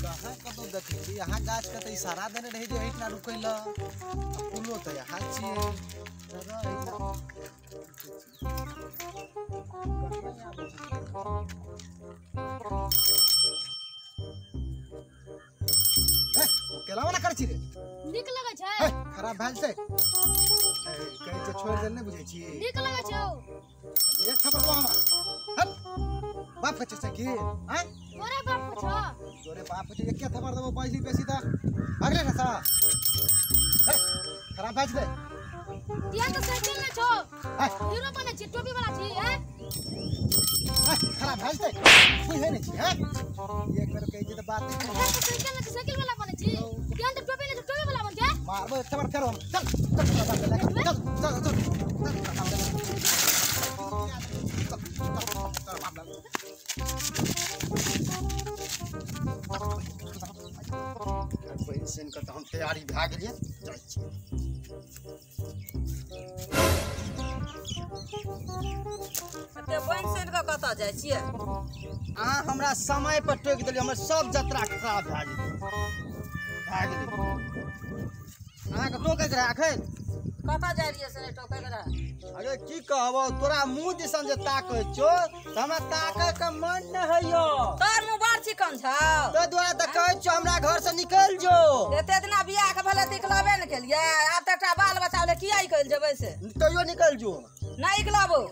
कहाँ कतौ देखै छी यहाँ गाछ के तऽ इशारा देने रही जे एहिठिना रुकै लए पुलो तऽ यहाँ छियै केला वाला करै छी रे नीक लगै छै खराब भेल छै कहै छै छोड़ि देल नहि बुझै छी नीक लगै छौ एक थप्पड़ देबो हमरा हट बाप के छै की आँय तोरे बाप के छौ तोरे बाप के एके थप्पड़ देबो बाजली बेसी तऽ भागले ने सा खराब भए जेतै तिया तऽ साइकिल नै छौ हीरो बनै छी टोपी वाला छी हैं खराब भए जेतै बुझै नै छी हैं एक बेर कहै छी तऽ बात नहि साइकिल नै साइकिल वाला बनै छी तिया तऽ टोपी नै टोपी वाला बन छै मारबो एक थप्पड़ फेर हम चल चल चल चल चल बहिन के तऽ हम तैयारी भए गेलियै जाइ छी एते बहिन सुनि कऽ कतऽ जाइ छियै अहाँ हमरा समय पर टोकि देलियै हमर सब जतरा खराब भए गेलै अहाँके टोकैके रहए एखन कतऽ जाइ रहियै से नहि टोकैके रहए अरे की कहबौ तोरा मुँह दिसन जे ताकै छौ तऽ हमरा ताकैके मन नहि होइयो तोर मुँह बड़ चिकन छौ ताहि दुआरे तऽ कहै छियौ हमरा घर से निकलि जो एते दिना बियाह के भेलै तऽ निकलबे ने केलियै आब तऽ एकटा बाल बच्चा भेलै किया निकलि जेबै से तैयो निकलि जो नहि निकलबौ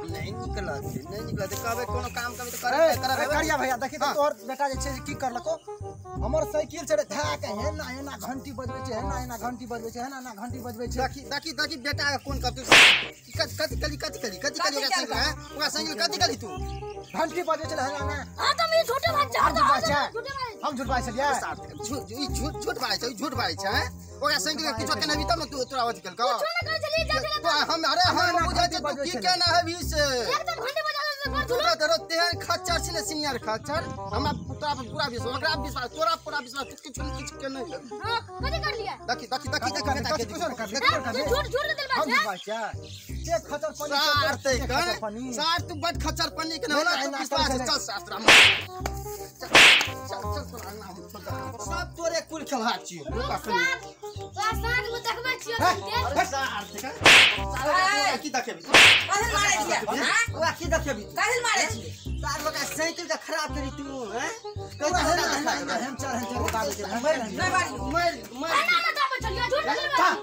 नहीं निकलत नहीं निकलत कहबै कोनो काम करबै तऽ करबै करिया भैया देखी तऽ तोहर बेटा जे छै से की करलको हमर साइकिल छै रे धए के हेना हेना घंटी बजबै छै हेना हेना घंटी बजबै छै हेना हेना घंटी बजबै छै देखी देखी देखी बेटा के कोन कथी कथी कली कथी कली कथी कली ओकरा संग है ओकरा संग कथी कली तू घंटी बजबै छै हेना हेना हां त हम झूठे बात छै हम झूठ बाजै छलियै ई झूठ झूठ बाजै छै झूठ बाजै छै ओकरा संग किछो केने भी तब ने तू तोरा अथी केलको किछो नै करै छलियै जा छलियै तो हम अरे हम बुझै छै तू की केना हेबी से एकदम घंटी बजा देलकै बड़ झूठ तोरा तेहन खच्चर छै ने सीनियर खच्चर हमरा तोरा पर पूरा विश्वास ओकरा विश्वास तोरा पूरा विश्वास तू किछु किछु के नहीं हां कथी कर लिया देखी देखी देखी देखी बेटा के किछो नै करलियै झूठ झूठ के दिल बात हम बात छै के खच्चर पनी सार ते कर सार तू बड़ खच्चर पनी के ना तू विश्वास चल शास्त्र चल चल तोरा ना हम सब तोरे कुल खेला छियो तोरा साँझ में देखबै छियो अरे सार ते कर सार की देखेबी काहे मारै छियै हां ओकरा की देखेबी काहे मारै छियै सार ओकरा साइकिल के खराब करी तू हैं कहै हम चल हम चल बात छै मर नहि मारी मर मर ना ना दाबे चलियो झूठ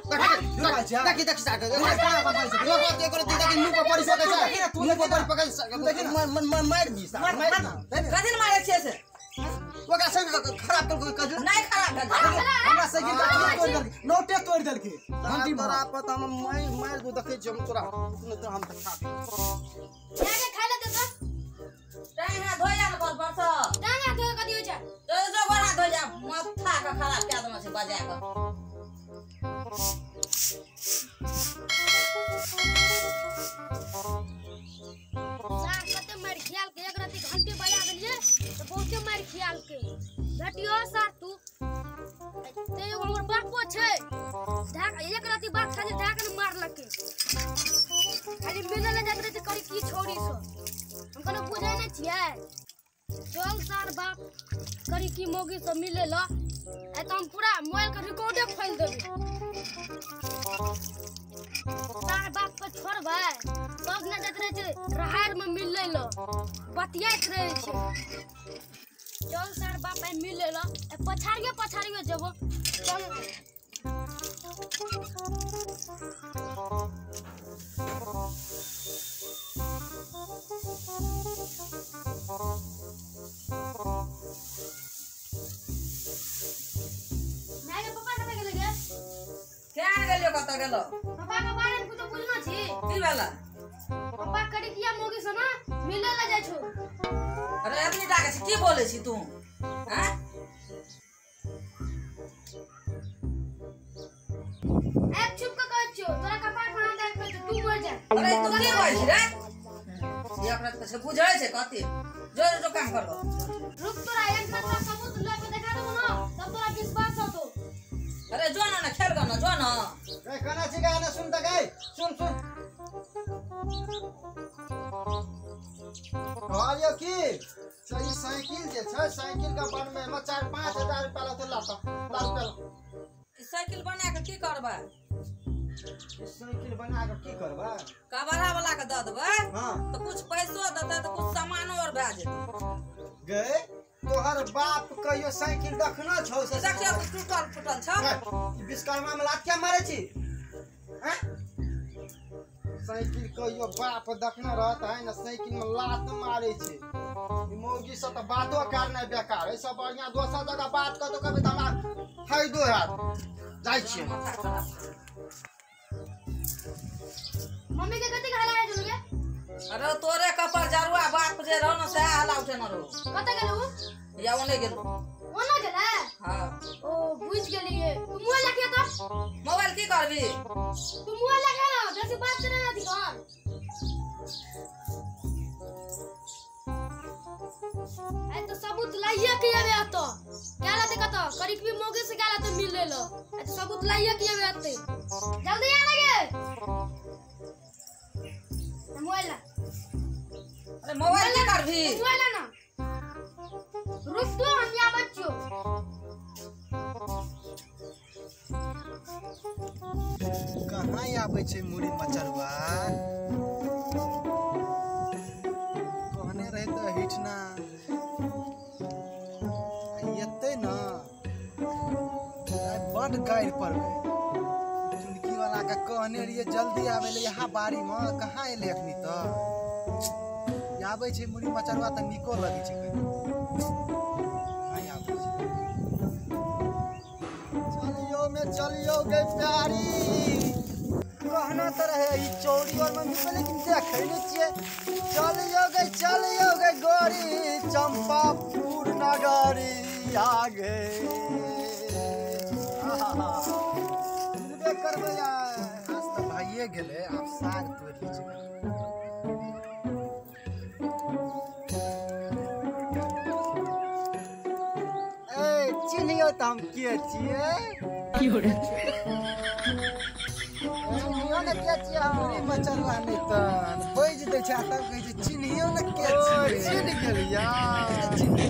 बोल देखी देखी सार देखी देखी देखी मुंह पर पड़ी सकै छै मुंह पर पकड़ देखी मर मार दी सार मार काहे मारै छियै से ओकरा संग खराब कर कह नहीं खराब भेल हमरा साइकिल के तोड़ देलकै नोटे तोड़ देलकै घंटी तोरा पर त हम मार मार दू देखै छी हम तोरा तोरा हम त खा जाके खाइ ले देता टांग हाथ धोया न कल परसँ टांग हाथ धोय कथी होइ छै जो जो गोड़ हाथ धोय जा माथा के खराब कए देने छै बजा के सार कते मारि खियाल के एक राति घंटी बजा देलियै तऽ बहुते मारि खियाल के भेटियो सार तू ते एगो हमर बापो छै ढाक एक राति बात खाली ढाक ने मारलकै खाली मिले ले जाइत रहै छै करी की छोड़ी सो हम कोनो बुझै नहि छियै चल सार बाप करी की मौगी सब मिले ल आइ तऽ हम पूरा मोबाइल के रिकॉर्डे खोलि देबै सार बाप के छोड़बै सब ने जाइत रहै छै राहर में मिलै ल बतियाइत रहै छै चल सार बाप आइ मिलै ल पछाड़ियो पछाड़ियो जेबो चल माय के पप्पा कतऽ गेलै गे केहन गेलियो कतऽ गेलो पप्पा के बारे में कुछो बुझलो छी की भेलै पप्पा करी किया मौगी से ना मिले ल जाइ छौ अरे एतनी टाके छी की बोलै छी तू हैं एक चुप के कहै छियौ तोरा कपार पर हाथ दए के तू मर जा अरे तू की बोलै छी रे ई अपना के बुझै छै कथी जो जो काम करबो रुक तोरा एक तोरा सबूत ल के देखा देबो ना तब तोरा विश्वास होतो अरे जो ना ना खेल ग ना जो ना ए कना छी गा ना सुन त गई सुन सुन कहलियो की से ई साइकिल जे छै साइकिल के बनबै मे 4-5 हजार रुपया लगतै। लाता ला रुपया। ई साइकिल बना के की करबै? ई साइकिल बना के की करबै? कबाड़ा वाला के दऽ देबै। हां तो कुछ पैसो देतै तो कुछ सामानो और भए जेतै। गए तोहर बाप कहियो साइकिल देखना छौ से? देखियो टूटल फूटल छौ। ई विश्वकर्मा में लात क्या मारै छी? हैं साइकिल कहियो बाप देखने रहत है ना साइकिल में लात मारे छे। ई मौगी सब त बातो करनाइ बेकार। एहि सब बढ़िया दोसर जगह बात कतौ करबै त हमरा फायदो हैत। जाइ छियै। मम्मी के कथि हला है चलगे? अरे तोरे कपर जरुआ बाप जे रहो न सएह हला उठेने रहो। कतऽ गेलू? या ओने गेलू। ओना गेलै? हां। ओ बुझ गेलियै। तू मोबाइल रखिए त। मोबाइल की करबी? तू मोबाइल रखे ना, बेसी बात करे ना दिखन। आइ तो सबूत लाइए के आबे अतो। गेला ते कत करीब भी मौके से गेला त मिल लेलो। आइ तो सबूत लाइए के आबे अते। जल्दी आ ना गे। मोबाइल ला। अरे मोबाइल की करबी? मोबाइल ला ना। रुक तो हम जा बच्चो। कहाँ आबै छै मुड़ी मचरवा? कहने रहे तऽ हिटना एतै न बड गारि पड़बै। चुनकी वाला के कहने रहियै जल्दी आबै ले यहाँ बाड़ी में, कहाँ एलै अखनी तऽ? आबै छै मुड़ी मचरवा तऽ नीको लगै छै कनि। नहि आबै छै। चलियो में चलियो गे प्यारी। कहना तो रहे ई चौड़ी और मम्मी पे, लेकिन देखै नै छियै। चलियो गे गोरी चंपापुर नगरी आगे। आहा मिलबे करबै यार। आज तऽ भाइये गेलै, आब साग तोड़ि लै छै। ए चिन्हियो तऽ हम के छियै? चिन्हियो ने के छियै हम? मुड़ी मचरवा नहि तऽ बाजि दै छै आ तब कहै छै चिन्हियो ने के छियै। चिन्ह गेलियै। चिन्ह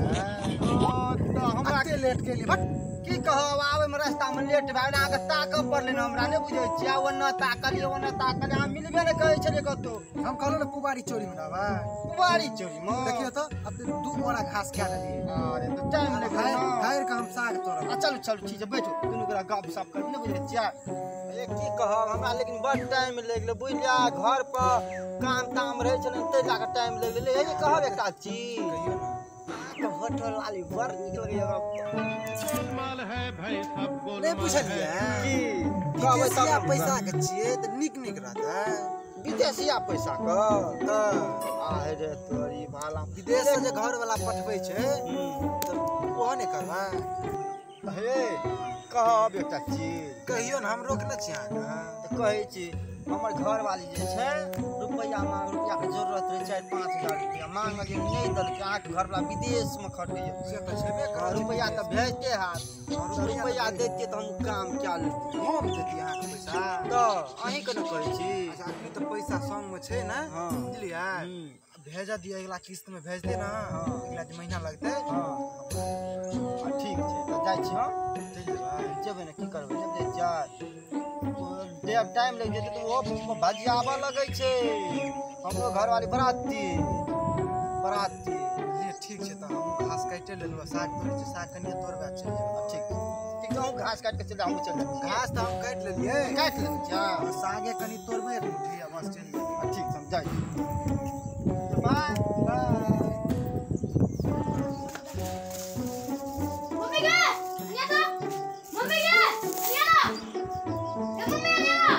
ओ तऽ हमरा एते लेट केलियै। भट की कहब, आबै में रास्ता में लेट भए गेल। अहाँके ताकऽ पड़लै ने, हमरा नहि बुझै छियै। ओन्ने ताकलियै ओन्ने ताकलियै, अहाँ मिलबे नहि करै छलियै कतौ। हम कहलहुँ ने पुबारी चोरी में रहबै। पुबारी चोरी में? देखियौ तऽ अब 2 बोरा घास खा लेलियै। अरे तऽ टाइम लागि गेल। हारि कऽ हम साग तोड़ब। आ चलू चलू ठीक छै, बैठू दुनू गोरा गप सप करबै। नहि बुझै छियै ए की कहब हमरा, लेकिन बड टाइम लागि गेलै बुझलियै। घर पर काम ताम रहै छलै ताहि लए कऽ टाइम लागि गेलै। हे कहब एकटा चीज, कहियौ ने। अहाँके होटल लाली बड़ नीक लगैया हमरा। नहि बुझलियै की कहबै? विदेशिया तब पैसा के छियै तऽ नीक नीक रहतै। विदेशिया पैसा के? तऽ आहे रे तोरी भाला। विदेश से जे घर वाला पठबै छै तऽ ओहो नहि करबै। हे कहब एकटा चीज। कहियौ ने, हम रोकने छी अहाँके। तऽ कहै छी हमर घरवाली जे छै रुपैआ मांग, रुपैआके जरूरत रहै 4-5 हजार रुपैआ मांगलियै नहि देलकै। अहाँके घरवला विदेशमे खटैया से तऽ छेबे करै। रुपैआ तऽ भेजते हैत, रुपैआ दैतियै तऽ हम काम कए लैतियै। हम देतियै अहाँके पैसा? तऽ अहीँके ने कहै छी। अच्छा अखनी तऽ पैसा संगमे छै ने। हँ। बुझलियै, भेज दिअ अगिला किस्त में भेज दे ना। हाँ। अगिला जे महीना लगतै। हँ ठीक छै तऽ जाइ छी हम। चलि जेबै? जेबै ने, की करबै? नहि बुझै छियै देव टाइम लागि जेतै तऽ ओहो भजियाबऽ लगै छै। हमरो घरवाली बराती बराती। ले ठीक छै तऽ हम घास काटि लेलहुँ, साग तोड़ै छी, साग कनिए तोड़बै चलि जेबै। ठीक ठीक, अहूँ घास काटि कऽ चलि जाउ, हमहूँ चलि जाइ छी। घास तऽ हम काटि लेलियै। काटि लेने छियै? सागे कनि तोड़बै एक मुट्ठी आ बस चलि जेबै। ठीक छै, हम जाइ छी। बाय बाय। मम्मी गे अनिया तो, मम्मी गे अनिया ना, ए मम्मी अनिया ना।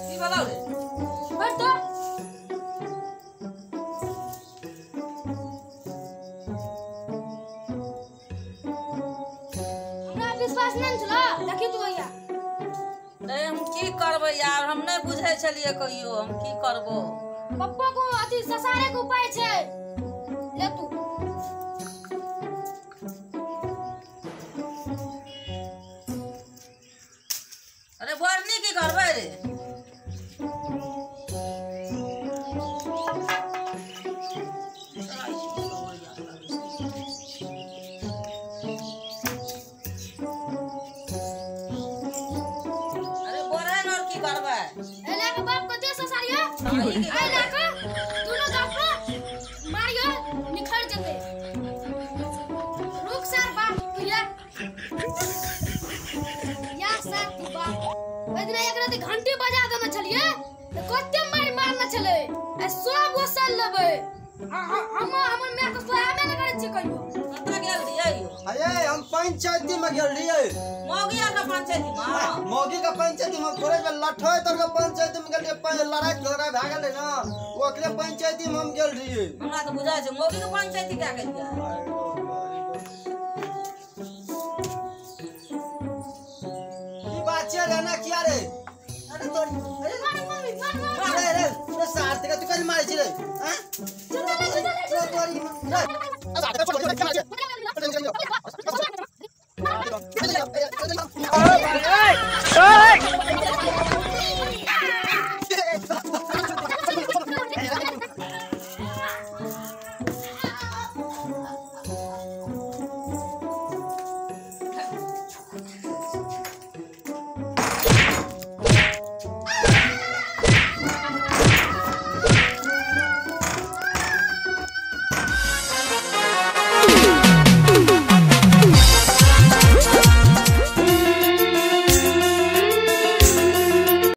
की भेलौ रे? बैठ तो। हमरा विश्वास नहीं छलो, देखी तू भैया। रे हम की करबै यार, हम नहि बुझै छलियै कहियो, हम की करबो। पप्पा को अथी ससारे के उपाय छै, ले तू। अरे बोरनी की करबै रे? एहि लए कऽ दुनू गाल पर मारियो निखर जेतै। रुक सार बाप तू या या सार तू बाप। ओहि दिना एक राति घंटी बजा देने छलियै तऽ कते मारि मारने छलै। आ सब ओसल लेबै। हम हमर माय के सोहाबे नहि करै छियै कहियो। कतऽ गेल रहियै यौ? अये हम पंचायती में गेल रहियै। मौगी आर के पंचायती में? मौगी के पंचायती में थोड़े के लठोय तर के पंचायती में गेल रहियै। लड़ाई झगड़ा भए गेलै ना, ओकरे पंचायती में हम गेल रहियै। हमरा तऽ बुझाइ छै मौगी के पंचायती कए गेलियै। की बात छै रे ना किया रे? अरे तोरी अरे मार मम्मी मार मार। रे रे रे सार ते तू कल मारै छी रे? हां चल चल चल। तोरी रे।